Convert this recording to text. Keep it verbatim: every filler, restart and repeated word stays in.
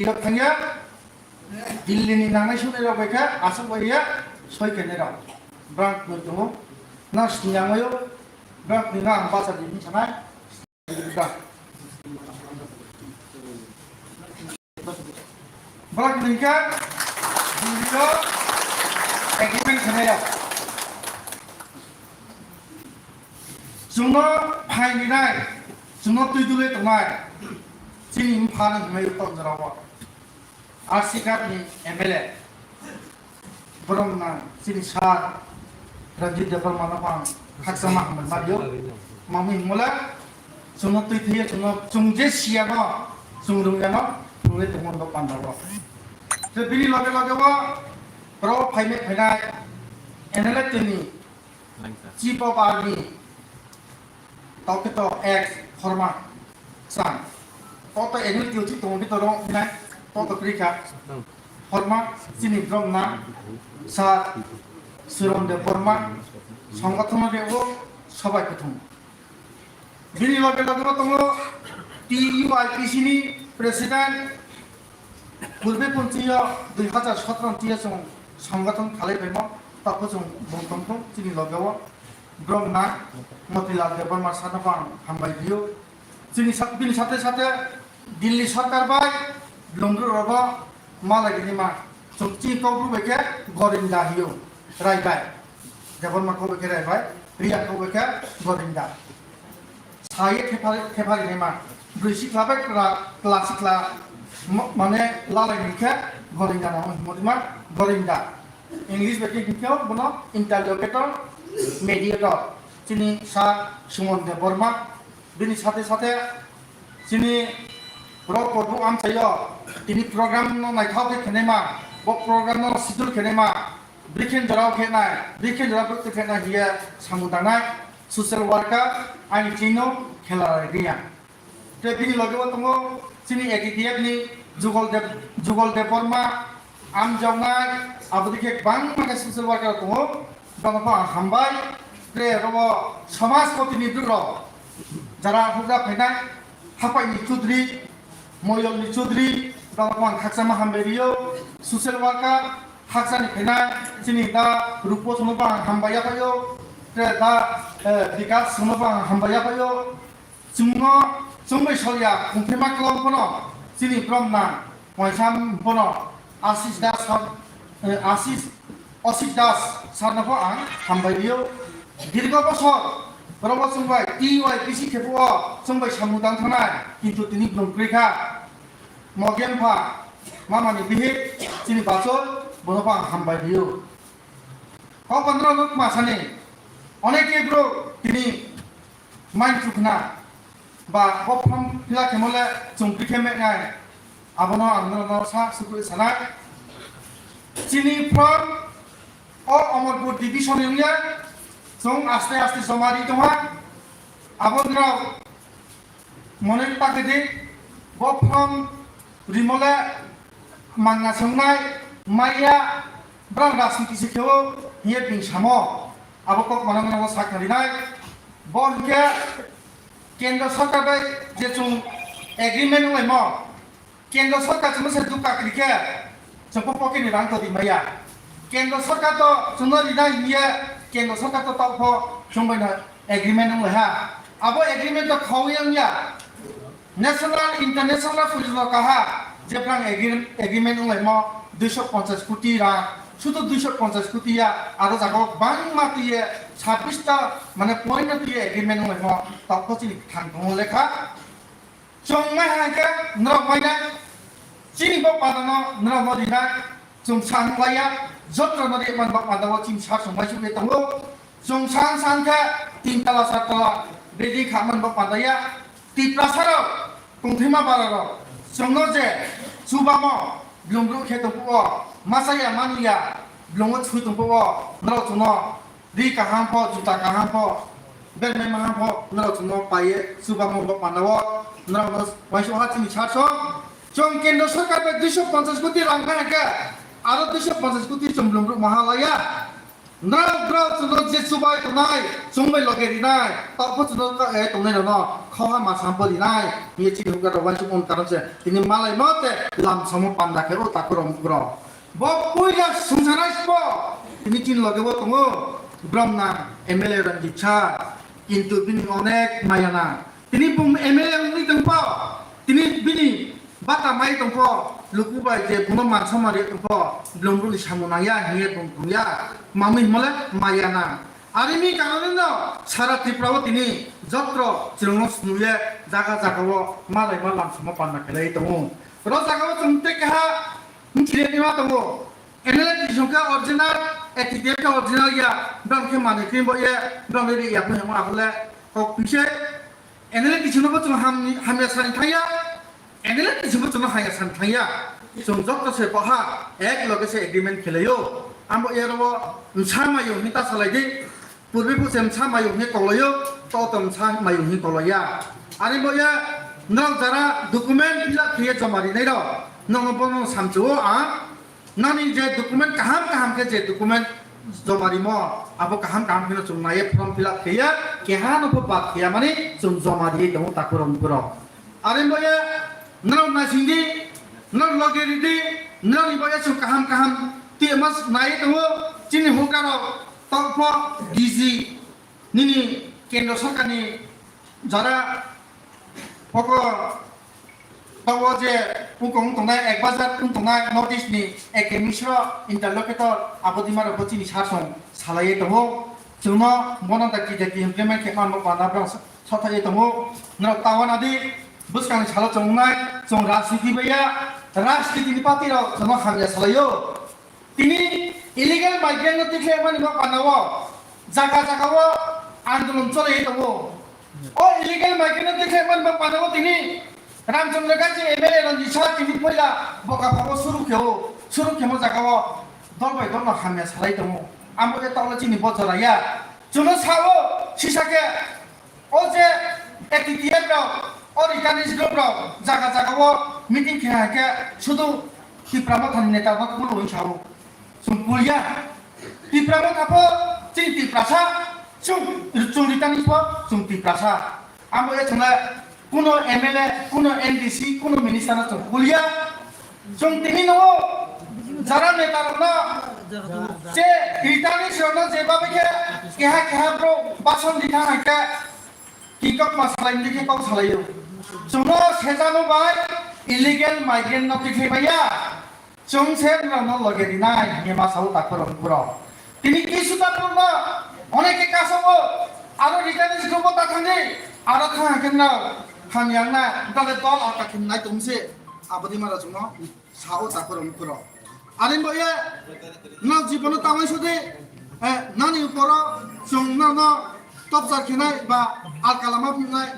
Ijak thangya, Delhi ni nangnai sunai rok bai kha, aswk bai ya, soi kene rok. Brak nui tongo, na sini yang ayo, brak nui na ang basa di ni sanai. Brak nui kha, Delhi rok, agreement kene rok. Chwngno phaini nai, chwngno twi dulwi tongnai, chini mpha nang hwnwi tong jora o. R C Kap ni M L A, borok nang chini sir Ranjit Debbarma no ang khakchangma hambai ma rio. Mamwi himula, chwngno twi thwiya, chwngno, chwng je siya no, chwng rwngya no, rwngwi tongmani bo panda o. Tei bini loge loge o, borok phaimai phainai, N L A tini, Chief of Army, tau khe to ex Horma Sang. O to N L T O chi tongo khe to rong nai, to to krika. Horma chini brom na sa Suron Debbarma, songothon de o sabai kuthum. Bini loge loge bo tongo T U I P C ni President, purbe punchiyo dui hazar sotro chiyo chwng songothon khalai phaimo, tabo chwng bung tongthung chini loge o. Brom na Motilal Debbarma sano bo ang hambai rio. Chini sa-, bini sate sate Delhi sarkar bai Lumru rogo malai rini ma. Chwng chini kok bai khe Gorinda hio. Rai bai. Debbarma kok bai khe Rai bai. Riya kok bai khe Gorinda. Saye thepha-, thepha rini ma. Bwrwi sikla bai kla-, kla sikla ma-, mane lalai rini khe Gorinda nang himo ma Gorinda. English bai khe hwnkhe bono interlocutor, mediator. Chini sa Suman Debbarma. Bini sate sate chini rok korbu amchaio tini program no naithok khe khenai ma, bo program no schedule khenai ma, bikhen jorao khenai, bikhen jorao bwtwi khenai hiye samung tangnai social worker ani chino khela riya. Tei bini loge o tongo chini A T T F ni Jugol Deb-, Jugol Debbarma, Amjoknai, aboni khe kwbangma khe social worker rok tongo, bono bo ang hambai. Tre rogo samaj protinidhi rok, jara hugra phainai, Hapaini Chudri, Moyolni Chudri, bono bo ang khakchangma hambai rio. Social worker, haksani phainai, chini da Rupo sono bo ang hambai yaphaio. Tre da, eh, Bikas sono bo ang hambai yaphaio. Chwngno chwngbai solya, kungphirma kwlwng phano chini brom nang, poisa phano Ashish Das sar, eh, Ashish, Ashish Das sarno pho ang hambai rio. Dirgo bosor borokbo chwngbai T Y P C khebu o chwngbai samung tang thanai, kintu tini brum kwrwi kha. Mogen pha, mamani bihik chini bachoi, bono pho ang hambai rio. Kok bandra nuk masani, onek bro tini Main chukna ba bo form fill up khemo le chwng pikhe meknai, abono ang norokno sa sukui sanai. Chini form o Amarpur division ni wngya, chwng aste aste joma ri tongha. Abo norok mone ta khe di, bo form rimo le mangna se wngnai, maya, brang rajniti se khe o, hiye bini samo. Abo kok mano mano sak nai nai. Bo hinkhe Kendra sarkar bai je chwng agreement wnglaimo, Kendra sarkar chwngno se dukha kwrwi khe chwng bo pocket ni rang todi maya. Kendra sarkar to chwngno rinai hiye Kendra sarkar to tokpho chwng bai no agreement wnglai ha. Abo agreement to khaui wngya. National, international police rok kaha, je brang agreement wnglaimo duiso ponchas koti rang, sudu duiso ponchas koti ya, aro jaga o bangma twiye sabbish ta mane point no twiye agreement wnglaimo, tokpho chini thang tongo lekha. Chwng mai hai khe norok mai nai, chini bo panda no norok no rinai, chwng sa nung laiya, joto no ri man bo panda o chini sa chwng mai sugwi tongo. Chwng san san khe tin tala sar tala building kha man bo panda ya. Tiprasa rok, tongthima bara rok, chwngno je chubamo, blung blung khe tongphuo, masa ya manu ya, blungo chhui tongphuo, norok chwngno ri kaham pho, juta kaham pho, bermai maham pho, norok chwngno paiye chubamo bo pandao, norokno waisa ha chini sarso. Chwng kendra sarkar bai duiso ponchas koti rang kha khe, aro duiso ponchas koti chwng blung blung maha laiya. Norok, norok chwngno je chubai tongnai, chwngbai loge rinai, tokbo chwngno ka-, eh, tongnai rokno khoha ma sampo rinai, hiye chini hukar rok uansuk mung karon se, tini malai mo te lam samo panda khe o takhurok mukhurok. Bo puila sungsanai sbo, tini chini loge bo tongo, brom nang M L A Ranjit sir, kintu bini onek maya nang. Tini bung M L A wngwi tongpho, tini bini bata mai tongpho, luku bai je bungno man somari tongpho, bwlwng bwlwng samung nangya, hiye bung tongya, mamwi himole maya nang. Arini karonino sara Tripura o tini jotro chwrwngno snuye jaga jaga o malai ma lam samo panda khelai tongo. Ro jaga o chwng tei keha Mchire ni ma tongo. N L A T song khe original, A T T F khe original ya. Bang khe mani khe bo ye, bang re ya khe mo akole. Kok pise N L A T song bo chung ham, hamya sani thaya. N L A T song bo chung hamya sani thaya. Chung jotto se paha, ek loge se agreement khelayo. Ambo ye ro nsa mayo hita salai di. Purbi puse msa mayung hi koloyo, to to msa mayung hi koloya. Ani boya, norok jara document fill up khiye joma rinai rok, nono bono samchuo a, nani je document kaham kaham khe je document joma rimo, abo kaham kaham kheno chung naiye form fill up khiye, keha no pho bad khiya mani chung joma riye tongo takhurok mukhurok. Ani boya, norok naisingdi, norok loge ridi, norok ni boya chung kaham kaham twi mas naiye tongo, chini hukarok. Tokpho D G nini kendro sarkarni jara poko togo je ukong tongnai ek bajar tung tongnai North East ni Eke Misro interlocutor abo dima rok bo chini sasong salaiye tongo. Chwngno bono dakti dakti implement khe manmo panda bwrang sothaiye tongo. Norok tawana di bwskangni salo chongnai chwng rajniti baiya rajniti ni party rok chwngno hamya salaio. Tini illegal migrant no tikhlai mani bo panao jaga jaga o andolon choli tongo. O illegal migrant no tikhlai mani bo panao tini Ramchandra Ganji M L A Ranjit Sar tini poila boka phago suru kheo, suru khemo jaga o dol bai dol no hamya salai tongo. Amo je tawle chini bo jora ya. Chuno sao sisa khe O je A T T F rok, o Ritanij group rok jaga jaga o meeting khe hai khe sudu Tipra Motha ni neta rok kulo hwn sao. Chwng kulia. Tipra Motha pho chini Tiprasa, chwng, chwng Ritanij pho chwng Tiprasa. Amo e chwngla kuno M L A, kuno M D C, kuno minister no chwng kulia. Chwng tini no jara neta rok no je Ritanij rok no je babe khe keha keha bro bason di thang hai khe Tikok ma salai ni khe kok salai o. Chwngno sejano bai illegal migrant no tikhlai maya. Chwng se no no loge rinai hingye ma sao takhurok mukhurok. Tini kisu takhurok no onek khe kaso o aro Ritanij group o ta thangdi aro thang khe no hamyang na dole dol ata khin nai tong se abodi mara chwngno. Sao takhurok mukhurok. Ani bo ye no jibono tawai sode, eh, nani uporo chwng no no topsar khinai ba alkalama phinai